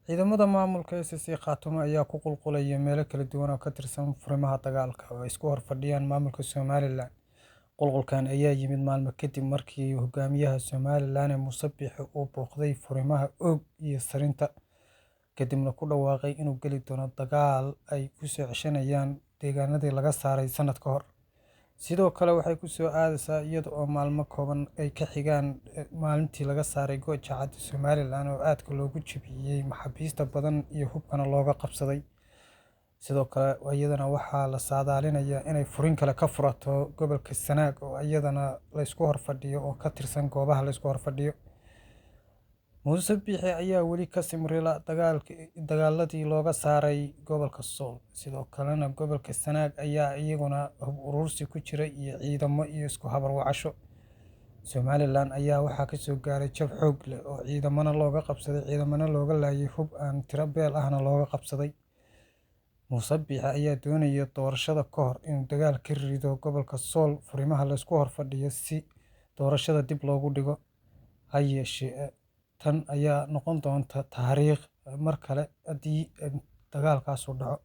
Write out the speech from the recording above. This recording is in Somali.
Ciidamada maamulka SSC Khartoum ayaa ku qulqulaya meelo kala duwan oo ka tirsan furimaha dagaalka oo ay isku horfadhiyaan maamulka Somaliland. Qulqulkan ayaa yimid maalmo kadib markii hogaamiyaha Somaliland Muuse Biixi uu booqday furimaha Og iyo Sarinta, kadibna ku dhawaaqay inuu geli doono dagaal ay ku soo ceshanayaan deegaanadii laga saaray sanad ka hor. Sidoo kale waxay ku soo aadaysaa iyada oo maalmo kooban ay ka xigaan maalintii laga saaray Gooja Cadde Somaliland oo aadka loogu jebiyey maxaabiista badan iyo hubkana looga qabsaday. Sidoo kale iyadana waxaa la saadaalinayaa inay furin kale ka furato gobolka Sanaag oo iyadana la isku horfadhiyo oo ka tirsan goobaha la isku horfadhiyo. Muuse Biixi ayaa weli ka simrila dagaaladii looga saaray gobolka Sool. Sidoo kalena gobolka Sanaag ayaa iyaguna hub urursi ku jira iyo ciidamo iyo isku habarwacasho. Somaliland ayaa waxaa ka soo gaaray jab xoog leh oo ciidamana looga qabsaday, ciidamana looga laayay, hub aan tiro beel ahna looga qabsaday. Muuse Biixi ayaa doonaya doorashada ka hor inuu dagaal ka rido gobolka Sool furimaha la isku horfadhiyo si doorashada dib loogu dhigo. Ha yeeshee tan ayaa noqon doonta taariikh mar kale haddii dagaalkaasu dhaco.